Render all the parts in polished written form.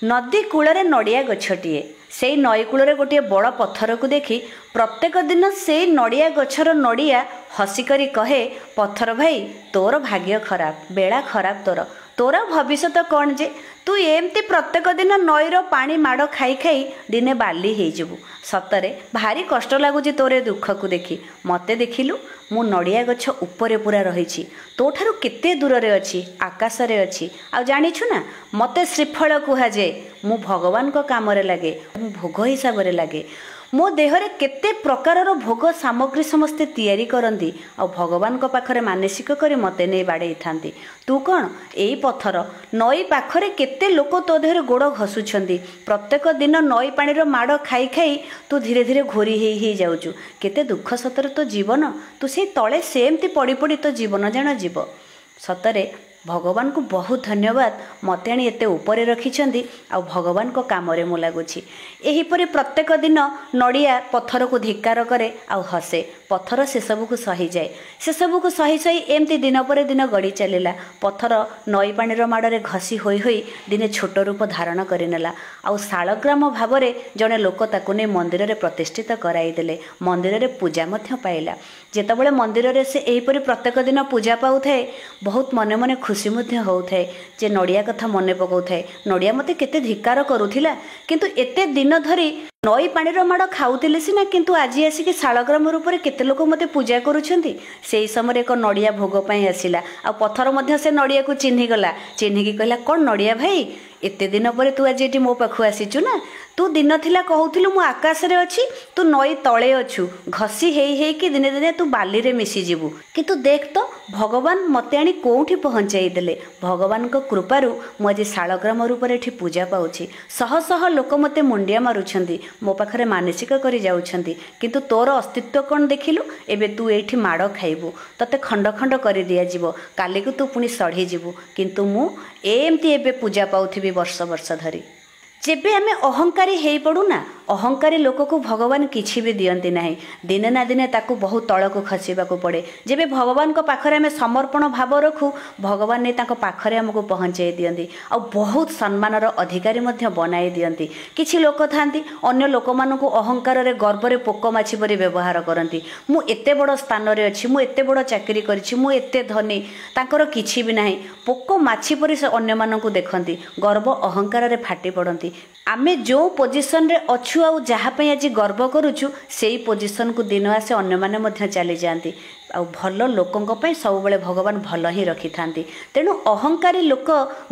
ନଦୀ କୂଳରେ ନଡ଼ିଆ ଗଛଟିଏ। ସେଇ ନଈ କୂଳରେ ଗୋଟିଏ ବଡ଼ ପଥରକୁ ଦେଖି ପ୍ରତ୍ୟେକ ଦିନ ସେଇ ନଡ଼ିଆ ଗଛର ନଡ଼ିଆ ହସିକରି କହେ, ପଥର ଭାଇ, ତୋର ଭାଗ୍ୟ ଖରାପ, ବେଳା ଖରାପ ତୋର। ତୋର ଭବିଷ୍ୟତ କ'ଣ ଯେ ତୁ ଏମିତି ପ୍ରତ୍ୟେକ ଦିନ ନଈର ପାଣି ମାଡ଼ ଖାଇ ଖାଇ ଦିନେ ବାଲି ହେଇଯିବୁ। ସତରେ ଭାରି କଷ୍ଟ ଲାଗୁଛି ତୋର ଏ ଦୁଃଖକୁ ଦେଖି। ମୋତେ ଦେଖିଲୁ, ମୁଁ ନଡ଼ିଆ ଗଛ ଉପରେ ପୁରା ରହିଛି, ତୋଠାରୁ କେତେ ଦୂରରେ ଅଛି, ଆକାଶରେ ଅଛି। ଆଉ ଜାଣିଛୁ ନା, ମୋତେ ଶ୍ରୀଫଳ କୁହାଯାଏ। ମୁଁ ଭଗବାନଙ୍କ କାମରେ ଲାଗେ, ମୁଁ ଭୋଗ ହିସାବରେ ଲାଗେ। ମୋ ଦେହରେ କେତେ ପ୍ରକାରର ଭୋଗ ସାମଗ୍ରୀ ସମସ୍ତେ ତିଆରି କରନ୍ତି ଆଉ ଭଗବାନଙ୍କ ପାଖରେ ମାନସିକ କରି ମୋତେ ନେଇ ବାଡ଼େଇଥାନ୍ତି। ତୁ କ'ଣ ଏଇ ପଥର? ନଈ ପାଖରେ କେତେ ଲୋକ ତୋ ଦେହରେ ଗୋଡ଼ ଘଷୁଛନ୍ତି। ପ୍ରତ୍ୟେକ ଦିନ ନଈ ପାଣିର ମାଡ଼ ଖାଇ ଖାଇ ତୁ ଧୀରେ ଧୀରେ ଘୋରି ହେଇ ହେଇ ଯାଉଛୁ। କେତେ ଦୁଃଖ ସତରେ ତୋ ଜୀବନ। ତୁ ସେଇ ତଳେ ସେମିତି ପଡ଼ି ପଡ଼ି ତୋ ଜୀବନ ଜାଣ ଯିବ। ସତରେ ଭଗବାନଙ୍କୁ ବହୁତ ଧନ୍ୟବାଦ, ମୋତେ ଆଣି ଏତେ ଉପରେ ରଖିଛନ୍ତି ଆଉ ଭଗବାନଙ୍କ କାମରେ ମୁଁ ଲାଗୁଛି। ଏହିପରି ପ୍ରତ୍ୟେକ ଦିନ ନଡ଼ିଆ ପଥରକୁ ଧିକ୍କାର କରେ ଆଉ ହସେ। ପଥର ସେସବୁକୁ ସହିଯାଏ। ସେସବୁକୁ ସହି ସହି ଏମିତି ଦିନ ପରେ ଦିନ ଗଡ଼ି ଚାଲିଲା। ପଥର ନଈ ପାଣିର ମାଡ଼ରେ ଘଷି ହୋଇ ହୋଇ ଦିନେ ଛୋଟ ରୂପ ଧାରଣ କରିନେଲା ଆଉ ଶାଳଗ୍ରାମ ଭାବରେ ଜଣେ ଲୋକ ତାକୁ ନେଇ ମନ୍ଦିରରେ ପ୍ରତିଷ୍ଠିତ କରାଇଦେଲେ। ମନ୍ଦିରରେ ପୂଜା ମଧ୍ୟ ପାଇଲା। ଯେତେବେଳେ ମନ୍ଦିରରେ ସେ ଏହିପରି ପ୍ରତ୍ୟେକ ଦିନ ପୂଜା ପାଉଥାଏ, ବହୁତ ମନେ ମନେ ଖୁସି ମଧ୍ୟ ହେଉଥାଏ ଯେ ନଡ଼ିଆ କଥା ମନେ ପକାଉଥାଏ। ନଡ଼ିଆ ମୋତେ କେତେ ଧିକ୍କାର କରୁଥିଲା, କିନ୍ତୁ ଏତେ ଦିନ ଧରି ନଈ ପାଣିର ମାଡ଼ ଖାଉଥିଲି ସିନା, କିନ୍ତୁ ଆଜି ଆସିକି ଶାଳଗ୍ରାମ ରୂପରେ କେତେ ଲୋକ ମୋତେ ପୂଜା କରୁଛନ୍ତି। ସେଇ ସମୟରେ ଏକ ନଡ଼ିଆ ଭୋଗ ପାଇଁ ଆସିଲା ଆଉ ପଥର ମଧ୍ୟ ସେ ନଡ଼ିଆକୁ ଚିହ୍ନିଗଲା। ଚିହ୍ନିକି କହିଲା, କ'ଣ ନଡ଼ିଆ ଭାଇ, ଏତେ ଦିନ ପରେ ତୁ ଆଜି ଏଠି ମୋ ପାଖକୁ ଆସିଛୁ ନା? ତୁ ଦିନ ଥିଲା କହୁଥିଲୁ ମୁଁ ଆକାଶରେ ଅଛି, ତୁ ନଈ ତଳେ ଅଛୁ, ଘଷି ହେଇ ହେଇକି ଦିନେ ଦିନେ ତୁ ବାଲିରେ ମିଶିଯିବୁ। କିନ୍ତୁ ଦେଖ ତ, ଭଗବାନ ମୋତେ ଆଣି କେଉଁଠି ପହଞ୍ଚାଇ ଦେଲେ। ଭଗବାନଙ୍କ କୃପାରୁ ମୁଁ ଆଜି ଶାଳଗ୍ରାମ ରୂପରେ ଏଠି ପୂଜା ପାଉଛି। ଶହ ଶହ ଲୋକ ମୋତେ ମୁଣ୍ଡିଆ ମାରୁଛନ୍ତି, ମୋ ପାଖରେ ମାନସିକ କରି ଯାଉଛନ୍ତି। କିନ୍ତୁ ତୋର ଅସ୍ତିତ୍ୱ କ'ଣ ଦେଖିଲୁ? ଏବେ ତୁ ଏଇଠି ମାଡ଼ ଖାଇବୁ, ତତେ ଖଣ୍ଡ ଖଣ୍ଡ କରି ଦିଆଯିବ, କାଲିକୁ ତୁ ପୁଣି ସଢ଼ିଯିବୁ, କିନ୍ତୁ ମୁଁ ଏମିତି ଏବେ ପୂଜା ପାଉଥିବି ବର୍ଷ ବର୍ଷ ଧରି। ଯେବେ ଆମେ ଅହଙ୍କାରୀ ହେଇପଡ଼ୁନା, ଅହଙ୍କାରୀ ଲୋକକୁ ଭଗବାନ କିଛି ବି ଦିଅନ୍ତି ନାହିଁ। ଦିନେ ନା ଦିନେ ତାକୁ ବହୁତ ତଳକୁ ଖସିବାକୁ ପଡ଼େ। ଯେବେ ଭଗବାନଙ୍କ ପାଖରେ ଆମେ ସମର୍ପଣ ଭାବ ରଖୁ, ଭଗବାନ ନେଇ ତାଙ୍କ ପାଖରେ ଆମକୁ ପହଞ୍ଚାଇ ଦିଅନ୍ତି ଆଉ ବହୁତ ସମ୍ମାନର ଅଧିକାରୀ ମଧ୍ୟ ବନାଇ ଦିଅନ୍ତି। କିଛି ଲୋକ ଥାନ୍ତି, ଅନ୍ୟ ଲୋକମାନଙ୍କୁ ଅହଙ୍କାରରେ ଗର୍ବରେ ପୋକ ମାଛି ପରି ବ୍ୟବହାର କରନ୍ତି। ମୁଁ ଏତେ ବଡ଼ ସ୍ଥାନରେ ଅଛି, ମୁଁ ଏତେ ବଡ଼ ଚାକିରି କରିଛି, ମୁଁ ଏତେ ଧନୀ, ତାଙ୍କର କିଛି ବି ନାହିଁ। ପୋକ ମାଛି ପରି ସେ ଅନ୍ୟମାନଙ୍କୁ ଦେଖନ୍ତି, ଗର୍ବ ଅହଙ୍କାରରେ ଫାଟି ପଡ଼ନ୍ତି। ଆମେ ଯେଉଁ ପୋଜିସନରେ ଅଛୁ ଆଉ ଯାହା ପାଇଁ ଆଜି ଗର୍ବ କରୁଛୁ, ସେଇ ପୋଜିସନକୁ ଦିନ ଆସେ ଅନ୍ୟମାନେ ମଧ୍ୟ ଚାଲିଯାଆନ୍ତି। ଆଉ ଭଲ ଲୋକଙ୍କ ପାଇଁ ସବୁବେଳେ ଭଗବାନ ଭଲ ହିଁ ରଖିଥାନ୍ତି। ତେଣୁ ଅହଙ୍କାରୀ ଲୋକ,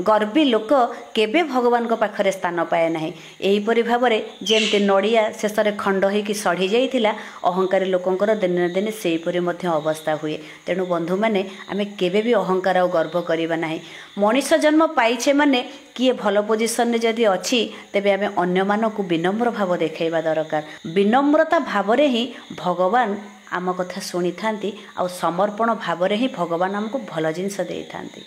ଗର୍ବୀ ଲୋକ କେବେ ଭଗବାନଙ୍କ ପାଖରେ ସ୍ଥାନ ପାଏ ନାହିଁ। ଏହିପରି ଭାବରେ ଯେମିତି ନଡ଼ିଆ ଶେଷରେ ଖଣ୍ଡ ହେଇକି ସଢ଼ି ଯାଇଥିଲା, ଅହଙ୍କାରୀ ଲୋକଙ୍କର ଦିନେ ନା ଦିନେ ସେହିପରି ମଧ୍ୟ ଅବସ୍ଥା ହୁଏ। ତେଣୁ ବନ୍ଧୁମାନେ, ଆମେ କେବେ ବି ଅହଙ୍କାର ଆଉ ଗର୍ବ କରିବା ନାହିଁ। ମଣିଷ ଜନ୍ମ ପାଇଛେ ମାନେ କିଏ ଭଲ ପୋଜିସନରେ ଯଦି ଅଛି, ତେବେ ଆମେ ଅନ୍ୟମାନଙ୍କୁ ବିନମ୍ର ଭାବ ଦେଖାଇବା ଦରକାର। ବିନମ୍ରତା ଭାବରେ ହିଁ ଭଗବାନ ଆମ କଥା ଶୁଣିଥାନ୍ତି ଆଉ ସମର୍ପଣ ଭାବରେ ହିଁ ଭଗବାନ ଆମକୁ ଭଲ ଜିନିଷ ଦେଇଥାନ୍ତି।